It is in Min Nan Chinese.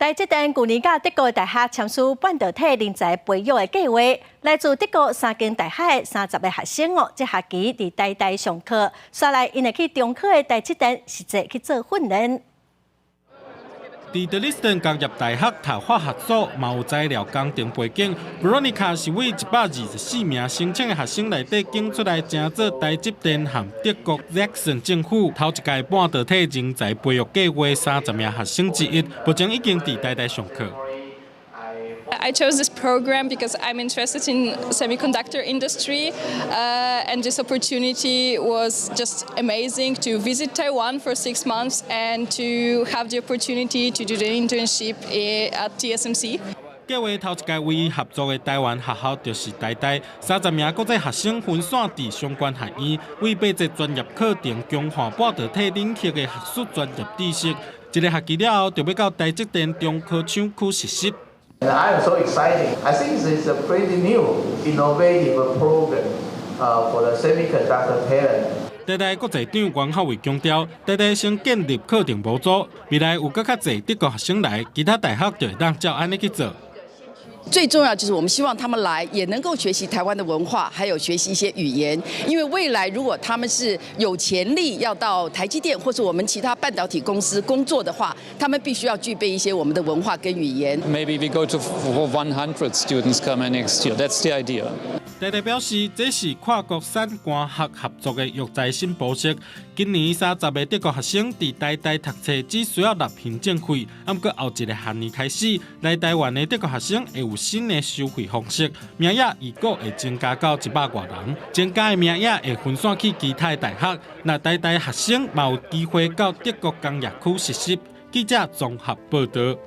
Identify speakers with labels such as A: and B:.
A: 台積電舊年佮德國大學簽署半導體人才培育的計劃，來自德國三間大學的30個學生哦，這學期佇台大上課，煞來𪜶會去中科的台積電實際去做訓練。
B: 佇德累斯頓工業大學讀化學所，嘛有材料工程背景。Veronica 是佇124名申請的學生內底揀出來，成做台積電和德國 Sachsen 政府頭一屆半導體人才培育計劃30名學生之一。目前已經佇台大上課。
C: I chose this program because I'm interested in semiconductor industry, and this opportunity was just amazing to visit Taiwan for 6 months and to have the opportunity to do the internship at TSMC.
B: 計劃頭一屆唯一合作的台灣學校就是台大，30名國際學生分散佇相關學院，為八節專業課程強化半導體領域的學術專業知識。一個學期了後，就欲到台積電中科廠區實習。
D: And I am so excited. I think this is a pretty new, innovative program for the semiconductor talent.
B: 台大國際長袁孝偉強調，台大先建立課程模組，未來有閣較濟德國學生來，其他大學就會當照按呢去做。
E: 最重要就是我們希望他們來也能夠學習台灣的文化，還有學習一些語言。因為未來如果他們是有潛力要到台積電或是我們其他半導體公司工作的話，他們必須要具備一些我們的文化跟語言。
F: Maybe we go to 100 students coming next year. That's the idea.
B: 台大表示，這是跨國產官學合作的育才新模式。今年30個德國學生佇台大讀冊，只需要納行政費。毋過後一個學年開始，來台灣的德國學生會有新的收費方式，名額預估會增加到100外人，增加的名額會分散去其他大學。若台大學生嘛有機會到德國工業區實習。記者綜合報導。